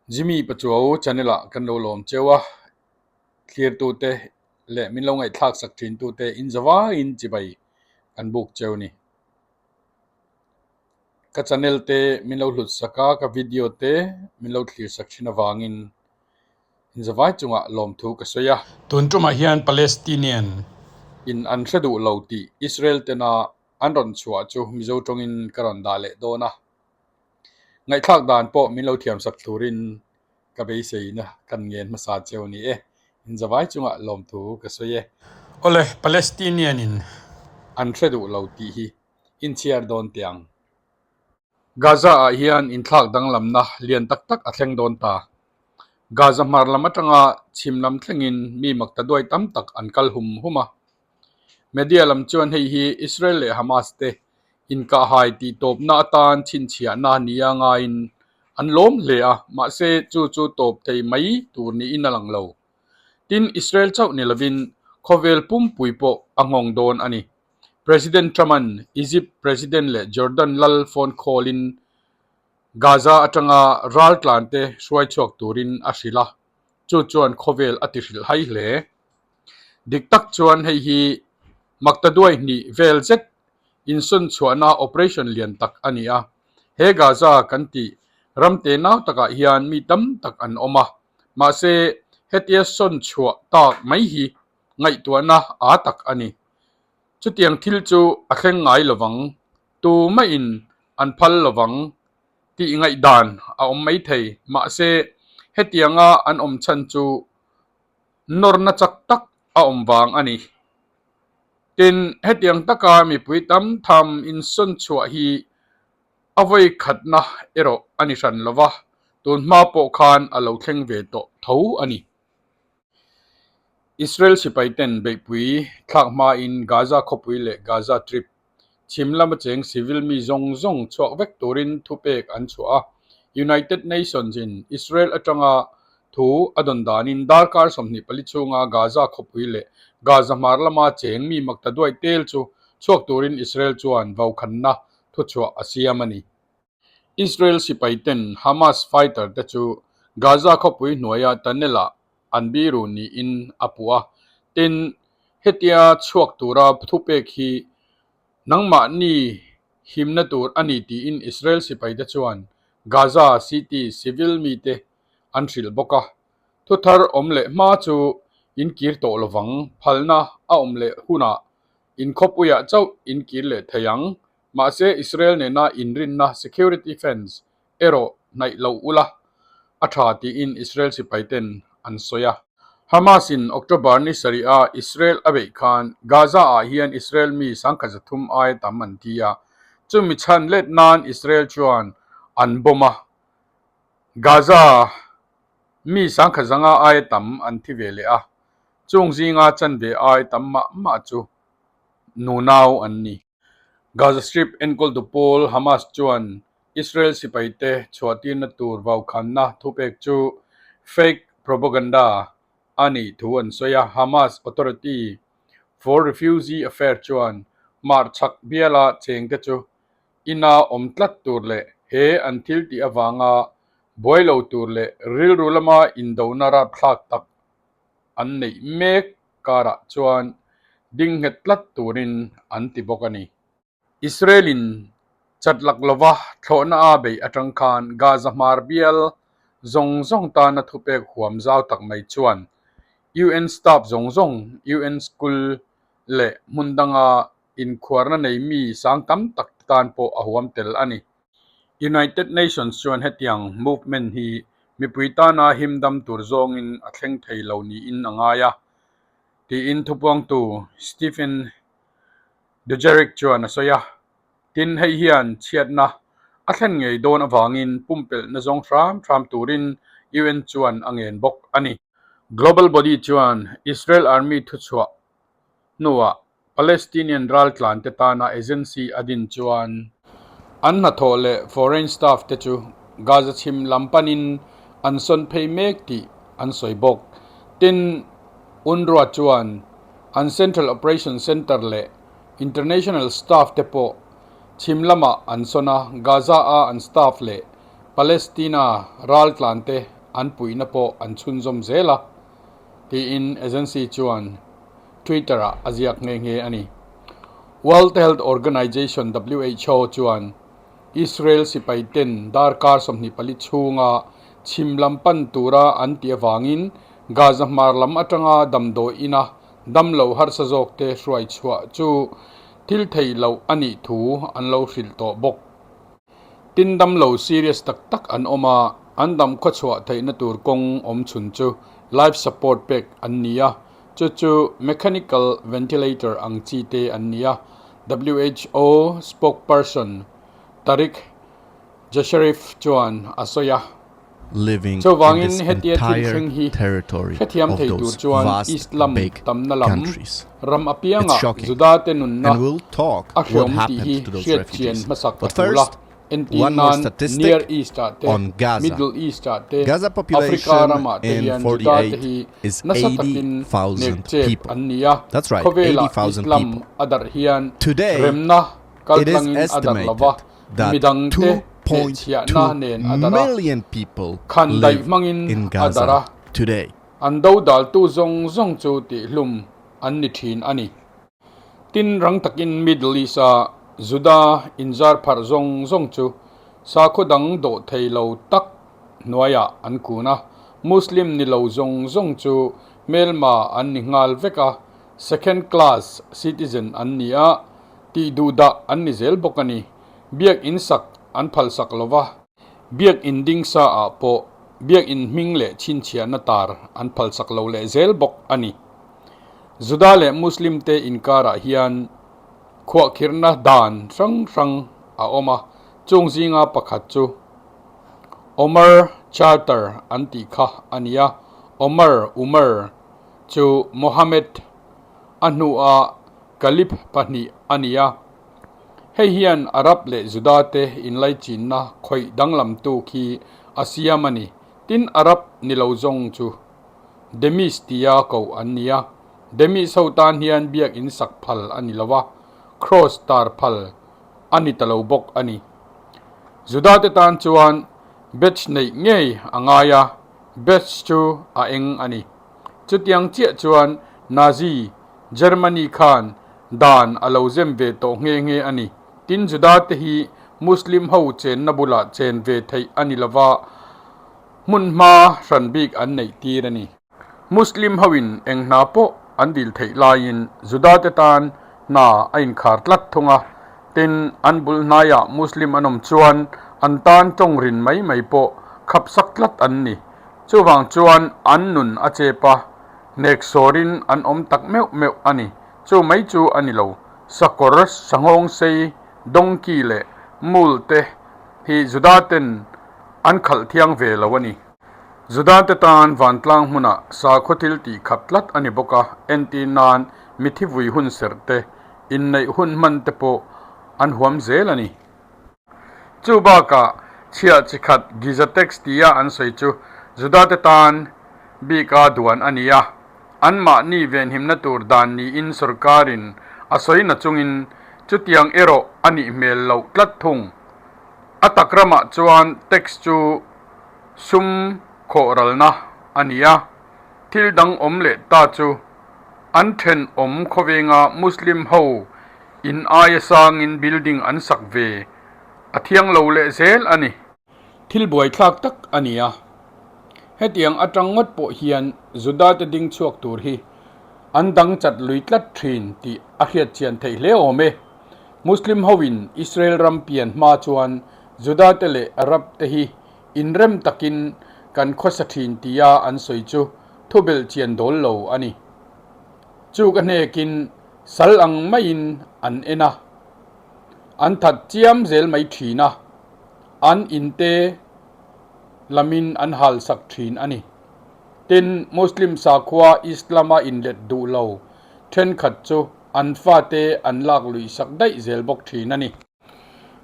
Jimmy Pachuau channel ah kan lo lawm cheu a, thlirtute leh min lo ngaihthlak sak thintute in zavaiin chibai kan buk cheu ni. Ka channel te min lo hlut sak a, ka video te min lo thlir sak thin avangin in zavai chungah lawmthu ka sawi a. Tun tumah hian Palestinian in an hre duh lo tih Israel tena an rawn chhuah chu Mizo tawngin ka rawn dah leh dawn a. Ngaihthlak dan pawh min lo thiamsak turin ka beiseina kan ngen hmasa cheu ni e. Inzavai chungah lawmthu ka sawi e. Awle, Palestinian in an hre duh lo tih hi inchhiar dawn teh ang. Gaza ah hian inthlak danglamna lian tak tak a thleng dawn ta. Gaza hmar lam atanga chhim lam thlengin mi makta duai tam tak an kal hum hum a. Media lam chuan hei hi Israel leh Hamas te inkahhai tih tawpna atan chhinchhiahna nia ngaiin an lawm hle a, mahse chu chu tawp thei mai tur niin a lang lo. Tin, Israel chauh ni lovin khawvel pumpui pawh a nghawng dawn a ni. President Trump-a'n Egypt President leh Jordan lal phone call-in Gaza atanga raltlante hruai chhuak turin a hrilh a, chu chuan khawvel a ti hrilhhai hle. Dik tak chuan hei hi Maktaduai hnih vel zet insawn chhuahna operation lian tak a ni a. He Gaza kan tih ram te nau takah hian mi tam tak an awm a, mahse hetia sawn chhuah tak mai hi ngaihtuahna aa tak a ni. Chutiang thil chu a thleng ngai lovang, tumah-in an phal lovang tih ngaihdan a awm maithei, mahse hetianga an awm chhan chu nawrna chak tak a awm vang a ni. Tin, hetiang taka mipui tam tham insawn chhuah hi a vawi khatna erawh a ni hran lo va, tun hma pawh khan a lo thleng ve tawh tho a ni. Israel sipai ten beihpui thlak hmain Gaza khawpui leh Gaza Strip Chhim lama cheng civil mi zawng zawng chhuak vek turin thupek an chhuah a. United Nations in Israel atanga thu a dawn danin darkar 24 chhunga Gaza khawpui leh Gaza hmar lama cheng mi makta duai tel chu chhuak turin Israel chuan vaukhanna thuchhuah a siam a ni. Israel sipai ten Hamas fighter te chu Gaza khawpui hnuaia tunnel ah an biru niin a puh a. Tin, hetia chhuak tura thupek hi nangmahni himna tur a ni tiin Israel sipaite chuan Gaza City civil mite an hrilh bawk a. Thuthar awm leh hma chu in kir tawh lovang, phalna a awm leh hunah in khawpuiah chauh in kir leh thei ang. Mahse, Israel nena inrinna security fence erawh hnaih lo ula a tha tiin Israel sipaiten an sawi a. Hamas in October ni sarih a Israel a beih khan Gaza ah hian Israel mi sangkhat zathum aia tam an thi a, chumi chhan let nan Israel chuan an bomb a, Gaza mi sangkhat zanga aia tam an thi ve leh a, chung zinga chanve ai tam mah mah chu nunau an ni. Gaza Strip enkawltu pawl Hamas chuan Israel sipaite chhuahtirna tur vaukhanna thupek chu fake propaganda a nih thu an sawi a. Hamas Authority for Refugee Affairs chuan hmarchhak biala chengte chu ina awm tlat tur leh he an thil tih avanga buai lo tur leh rilru lama indona rapthlak tak an neih mek karah chuan ding nghet tlat turin an ti bawk a ni. Israel-in chat lak lova thlawhna a beih atang khan Gaza hmar bial zawng zawng tana thupek huam zau tak mai chuan UN staff zawng zawng, UN school leh hmun danga inkhuarna nei mi sang tam tak te tan pawh a huam tel a ni. United Nations chuan hetiang movement hi mipui tana himdam tur zawngin a thleng thei lo niin a ngai a, tiin thupuangtu Stephen Dujarric chuan a sawi a. Tin, hei hian chhiatna a thlen ngei dawn avangin pumpelhna zawng hram hram turin UN chuan a ngen bawk a ni. Global body chuan Israel Army thuchhuah hnuah Palestinian raltlante tana agency a din chuan an hnathawh leh foreign staff te chu Gaza chhim lam panin an sawn phei mek tih an sawi bawk. Tin, UNRWA chuan an Central Operation Centre leh international staff te pawh chhim lamah an sawn a, Gaza-a an staff leh Palestina raltlante an puihna pawh an chhunzawm zel a, tiin agency chuan Twitter-ah a ziak nghe nghe a ni. World Health Organization, who, chuan Israel sipaiten darkar 24 chhunga chhim lam pan tura an tih avangin Gaza hmar lam atanga damdawi ina damlo harsa zawkte hruai chhuah chu thil theih loh a nih thu an lo hrilh tawh bawk. Tin damlo serious tak tak an awm a, an dam khawchhuah theihna tur kawng awm chhun chu life support pek an ni a, chu chu mechanical ventilator ang chi te an ni a, who spokesperson Tarik Jasharif chuan a sawi a. living in Chuvangin this hetia thil entire thleng hi territory hrethiam of thei tur those chuan vast Islam big tamna lam countries. ram It's apiangah shocking. Juda te nunna And we'll talk a what hreawm tih happened hi to those hriat chian refugees. hmasak a But tul a. first, Entir one more nan Near statistic East ah te, on Gaza. Middle East ah te, Gaza Africa population ramah te in hian Juda te 48 hi is nasa takin 80,000 nek chep people. an ni a. That's right, Khawvelah 80,000 Islam people. a darh hian Today, remna it is kaltlangin a darh lo va. estimated that Midangte hnehchhiahna 2.2 nen a darh a, million people khan daih live hmangin in a darh a, Gaza today. an dodaltu zawng zawng chu tihhlum an ni thin a ni. Tin, rang takin Middle East-a Juda inzar pharh zawng zawng chu sakhaw dang dawh thei lo tak hnuaiah an kun a, Muslim ni lo zawng zawng chu hmelma an ni nghal vek a, second class citizen an ni a, tih duh dah an ni zel bawk a ni. Biak in sak an phal sak lo va. Biak in ding sa ah pawh biak in hming leh chhinchhiahna tar an phal sak lo leh zel bawk a ni. Juda leh Muslim te inkarah hian khuahkhirhna dan hrang hrang a awm a, chung zinga pakhat chu Omar Charter an tih kha a ni a, Omar, Umar, chu Mohammed a hnuah Caliph pahnih a ni a. Hei hian Arab leh Juda te inlaichinna khawih danglamtu khi a siam a ni. Tin, Arab ni lo zawng chu Demis tia koh an ni a. Demis ho tan hian biak in sak phal a ni lo a, cross tar phal a ni ta lo bawk a ni. Juda te tan chuan badge neih ngei a ngai a, badge chu a eng a ni. Chutiang chiah chuan Nazi Germany khan dan a lo zem ve tawh nghe nghe a ni. Tin Juda te hi Muslim ho chenna bulah chen ve theih a ni lova, hmun hma hran bik an neih tir a ni. Muslim hoin eng hna pawh an dil theih laiin Juda te tan hna a inkhar tlat thung a, tin an bul hnaiah Muslim an awm chuan an tan tawng rin mai mai pawh khapsak tlat an ni. Chuvang chuan an nun a chep a, Nek sawrin an awm tak meuh meuh a ni. Chu mai chu a ni lo. Sakawr, sanghawng sei, donkey leh mule te hi Juda ten an khalh thiang ve lo a ni. Juda te tan vantlang hmunah sakhaw thil tih khap tlat a ni bawk a, entir nan mithi vui hun serh te, inneih hun hman te pawh an huam zel a ni. Chu bakah chhiah chi khat Giza tax tia an sawi chu Judate tan bika duan a ni a, anmahni venhimna tur dan niin sorkarin a sawi na chungin chutiang erawh a nih hmel loh tlat thung. A tak ramah chuan tax chu sum khawhralna a ni a, thil dang awm leh ta chu an thenawm khawvenga Muslim ho In aia sangin building an sak ve a thiang lo leh zel a ni. Thil buaithlak tak a ni a. Hetiang atang ngawt pawh hian Juda te ding chhuak tur hi an dang chat lui tlat thin tih a hriat chian theih hle awm e. Muslim hoin Israel ram pian hma chuan Juda te leh Arab te hi inrem takin kan khawsa thin tia an sawi chu thubelh chian dawl lo a ni. Chu ka hnekin Sal ang maiin an en a, an that chiam zel mai thin a, an inte lamin an hal sak thin a ni. Tin, Muslim sakhua Islam-a inlet duh lo thenkhat chu an fate an lak luih sak daih zel bawk thin a ni.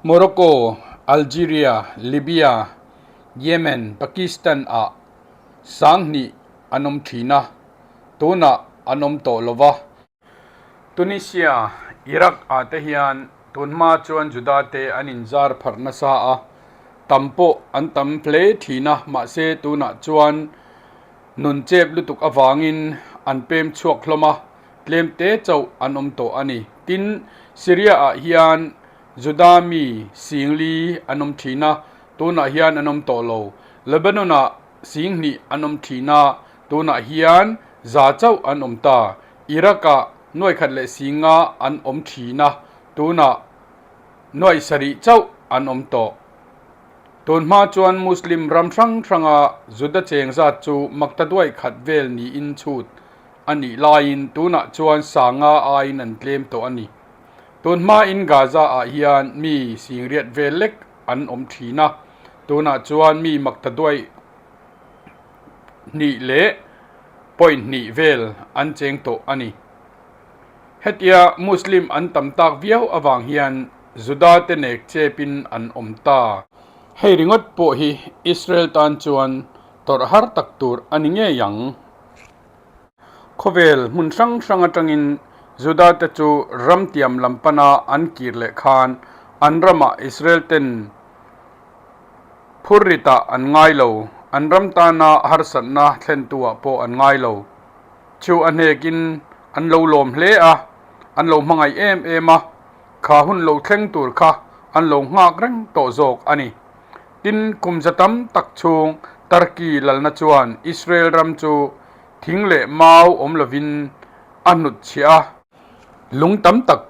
Morocco, Algeria, Libya, Yemen, Pakistan-ah 2000 an awm thin a, tunah an awm tawh lo va. Tunisia, Iraq ah te hian tun hma chuan Juda te an inzar pharh nasa a, Tam pawh an tam hle thin a, mahse tunah chuan nun chep lutuk avangin an pem chhuak hlawm a, tlem te chauh an awm tawh a ni. Tin, Syria-ah hian Juda mi singli an awm thin a, tunah hian an awm tawh lo. Lebanon-ah singhnih an awm thin a, tunah hian za chauh an awm ta. Iraq-ah nuaikhat leh singa an awm thin a, tunah nuaih sarih chauh an awm tawh. Tun hma chuan Muslim ram hrang hranga Juda cheng zat chu makta duai khat vel niin chhut a nih laiin tunah chuan sanga aiin an tlem tawh a ni. Tun hmain Gaza ah hian mi singriat vel lek an awm thin a, tunah chuan mi makta duai hnih leh point hnih vel an cheng tawh a ni. Hetia Muslim an tam tak viau avang hian Juda te nek chepin an awm ta. Hei ringawt pawh hi Israel tan chuan tawrh har tak tur a ni ngei ang. Khawvel hmun hrang hrang atangin Juda te chu ram tiam lam pana an kir leh khan an ramah Israel ten phurritah an ngai lo, an ram tana harsatna thlentuah pawh an ngai lo. Chu a hnekin an lo lawm hle a, an lo hmangaih em em a, kha hun lo thleng tur kha an lo nghak reng tawh zawk a ni. Tin, kum za tam tak chhung Turkey lalna chuan Israel ram chu thing leh mau awm lovin a hnut chhiah a. Lung tam tak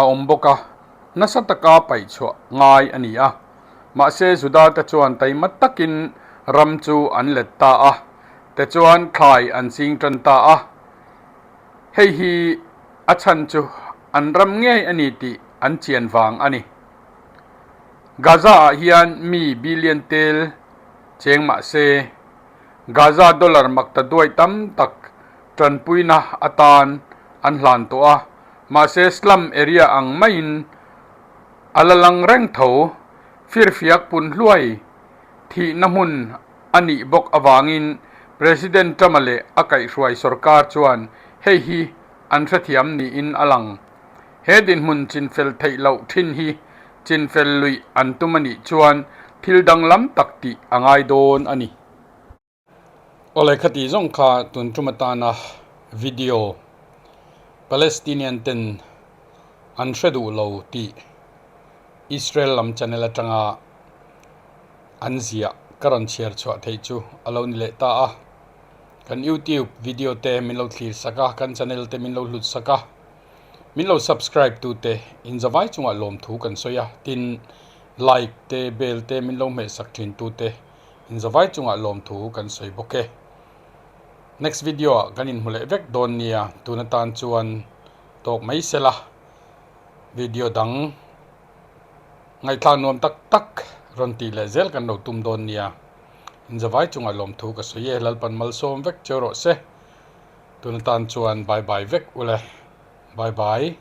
a awm bawk a, nasa taka paih chhuah ngai a ni a. Mahse, Juda te chuan taima takin ram chu an let ta a. Tichuan thlai an ching tan ta a, hei hi a chhan chu an ram ngei a ni tih an chian vang a ni. Gaza-ah hian mi billion tel cheng mah se, Gaza dollar makta duai tam tak tanpuina atan an hlan tawh a, mahse slum area ang maiin a la lang reng tho, firfiak pun hluai thihna hmun a nih bawk avangin President Trump-a leh a kaihhruai sorkar chuan hei hi an hrethiam niin a lang. He dinhmun chinfel theih loh thin hi chinfel luih an tum a nih chuan thil danglam tak tih a ngai dawn a ni. Awle khati zawng kha tun tum atana video Palestinian ten an hre duh lo tih Israel lam channel atanga an ziah ka rawn chhiar chhuah theih chu a lo ni leh ta a. Kan youtube video te min lo thlir sak a, kan channel te min lo hlut sak a, min lo subscribe tu te in zavai chungah lawmthu kan sawi a, tin like te bell te min lo hmeh sak thin tu te in zavai chungah lawmthu kan sawi bawk e. Next video ah kan inhmu leh vek dawn nia, tun atan chuan tawk mai sela video dang. Ngaihthlak nuam tak tak rawn tih leh zel kan lo tum dawn nia. Inzavai chungah lawmthu ka sawi e, Lalpan malsawm vek cheu rawh se. Tun atan chuan bye bye vek ule. Bye bye.